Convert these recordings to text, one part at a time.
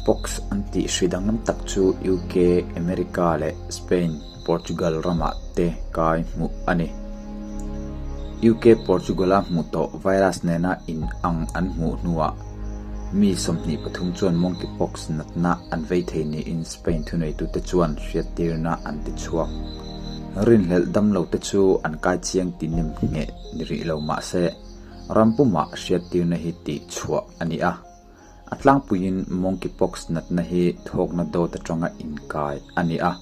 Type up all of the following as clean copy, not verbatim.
Monkeypox an tih hri danglam tak chu UK, America leh Spain, Portugal ramah te kai hmuh a ni. UK Portugal-a hmuh tawh virus nena in ang an hmuh hnuah mi 23 chuan monkeypox natna an vei thei niin Spain thuneitute chuan hriattirna an ti chhuak. Rinhlelh damlo te chu an kai chiang ti nem ngheh ni rih lo mah se, ram pumah hriattirna hi tih chhuah a ni a. A tlangpuiin monkeypox natna hi thawkna dawt atanga inkai a ni a,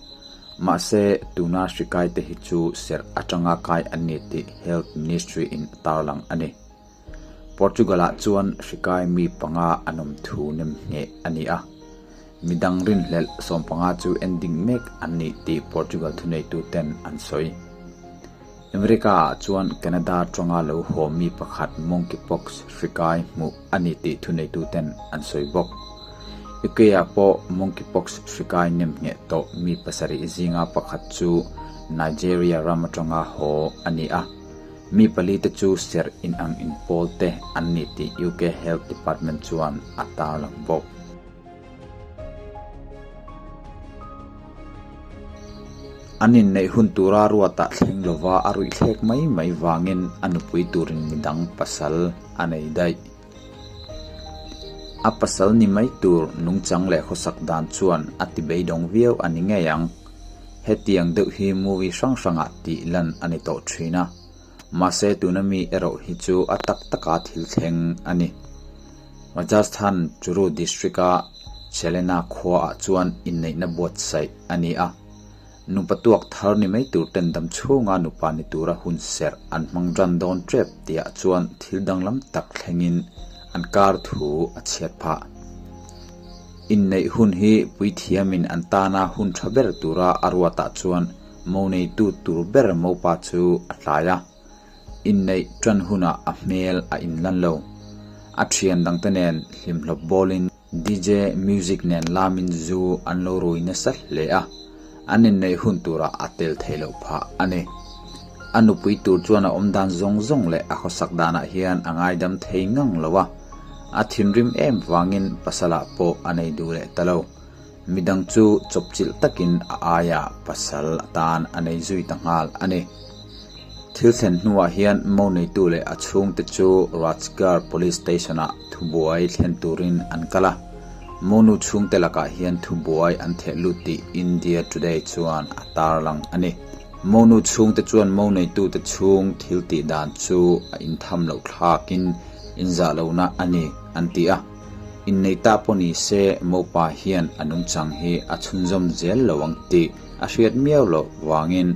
mahse tuna hri kaite hi chu serh atanga kai an ni tih Health Ministry in a tarlang a ni. Portugal-ah chuan hri kai mi panga an awm thu nem ngheh a ni a, midang rinhlelh 15 chu ending mek an ni tih Portugal thuneituten an sawi. America-ah chuan Canada tawanga lo haw mi pakhat monkeypox hri kai hmuh a ni tih thuneituten an sawi bawk. UK-ah pawh monkeypox hri kai nem ngheh tawh mi pasarih zinga pakhat chu Nigeria ram atanga haw a ni a, mi pali te chu serh inang inpawl te an ni tih UK Health Department chuan a tarlang bawk. An inneih hun tura ruatah thleng lova a ruih thlek mai mai vangin a nupui turin midang pasal a nei daih. A pasal ni mai tur nungchang leh khawsak dan chuan a ti beidawng viau a ni ngei ang. Hetiang deuh hi movie hrang hrangah tih lan a ni tawh thin a. Mahse tuna mi erawh hi chu a tak taka thil thleng a ni. Rajasthan Churu District-a Chelena khuaah chuan inneihna buatsaih a ni a. Nupa tuak thar ni mai tur ten dam chhunga nupa ni tura hun serh an hmang ran dawn tep tihah chuan thil danglam tak thlengin an kar thu a chhiat phah. Inneih hun hi puithiamin an tana hun tha ber tura a ruatah chuan mo neitu tur ber mopa chu a tlai a. Inneih tan hunah a hmel a inlan lo. A thian dangte nen hlimhlawp bawlin DJ music nen lamin zu an lo rui nasa hle a, an inneih hun turah a tel theih loh phah a ni. A nupui tur chuan a awm dan zawng zawng leh a khawsak danah hian a ngaidam thei ngang lo a, a thinrim em vangin pasalah pawh a nei duh leh ta lo. Midang chu chawpchilh takin a aiah pasal atan a nei zui ta nghal a ni. Thil thlen hnuah hian mo neitu leh a chhungte chu Rajgarh Police Station-ah thubuai thlen turin an kal a. Monu chhungte lakah hian thubuai an theh lut tih India Today chuan a tarlang a ni. Monu chhungte chuan mo neitute chhung thil tih dan chu a intham loh thlakin inzah lohna a ni an ti a. Innei ta pawh ni se mopa hian a nungchang hi a chhunzawm zel lo ang tih a hriat miau loh vangin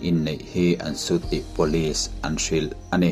inneih hi an sut tih police an hrilh a ni.